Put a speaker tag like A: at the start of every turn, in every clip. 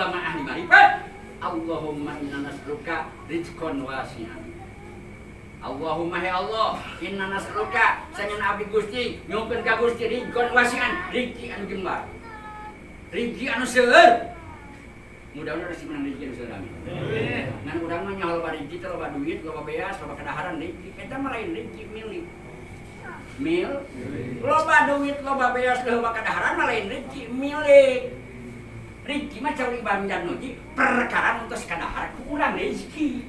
A: ulama ahli marifat, Allahumma inna nas'aluka rizqan wasi'an. Allahumma ya Allah, inna nas'aluka sanyan abdi Gusti nyuhunkeun ka Gusti rizqan wasi'an, rizki anu jembar. Rizki anu seueur. Mudah-mudahan resi menang rizki anu seueur, amin. Ngan urang mah nyaho loba rizki teh loba duit, loba beas, loba kadaharan rizki. Eta mah lain rizki, milik. Mil loba duit, loba beas, loba kadaharan mah lain rizki, milik. Rizki mah cari Imam Jarnuji perkara untuk kadahar ku urang rizki.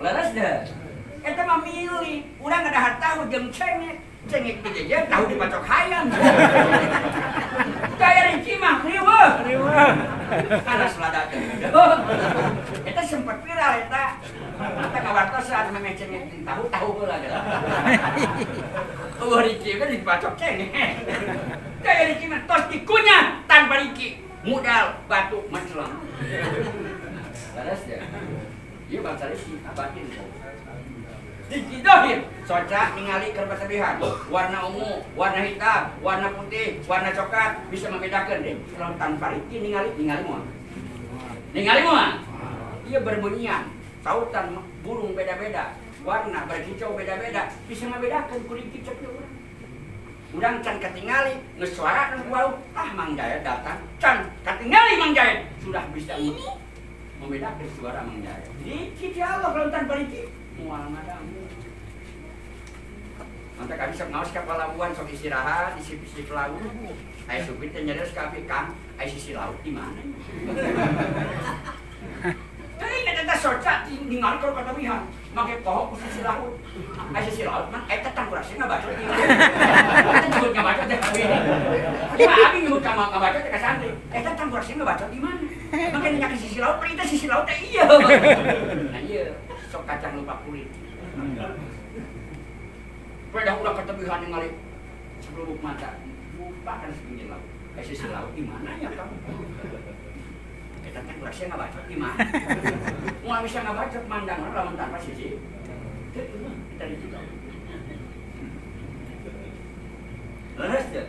A: Leres deh. Eta mah milik, urang ngadahar tahu jeung cengek. Cengek dijejer tahu dipacok hayam. Gaya rizki mah riweuh.
B: Riweuh.
A: Karena selada teh. Eta sempat viral eta. Eta ngawartosan memeh cengek jeung tahu, tahu heula geura. Eueuh rizki kan dipacok cengek. Gaya rizki mah tos dikunyah tanpa rizki. Modal batu mencelang. Leres deh. Ieu bangsa rizki batin. Rizki dohir, soca ningali keur berlebihan. Warna ungu, warna hitam, warna putih, warna coklat bisa membedakan deh. Kalau tanpa rizki ningali, ningali moal. Ningali moal. Ieu berbunyian, sautan burung beda-beda, warna berkicau beda-beda, bisa membedakan ku rizki cek urang. Urang can katingali, geus suara nu wau, ah Mang Jaya datang, can katingali Mang Jaya sudah bisa membedakan suara Mang Jaya. Rizki ti Allah kalau tanpa rizki moal ngadamu. Mantap kami sok ngaos ka palabuhan sok istirahat di sisi laut. Aya supir teh nyarios ka abi, Kang, aya sisi laut di mana? Teuing eta soca ningali kalau katawihan, make poho ku sisi laut. Aya sisi laut mah eta tangkurasnya ngabacot di mana? Eta nyebut ngabacot teh abi. Cuma abi nyebut ka ngabacot teh ka santri. Eta tangkurasnya ngabacot di mana? Make nanya ke sisi laut, perintah sisi laut teh iya. Nah iya, sok kacang lupa kulit. Pedah udah ketebihan ningali sebelum mata, lupa kan sepinggir laut. Sisi laut di mana ya kamu? Kita kan kurasnya nggak bacot di mana? Mau bisa nggak bacot mandang lamun tanpa sisi. Kita di situ. Leres ya.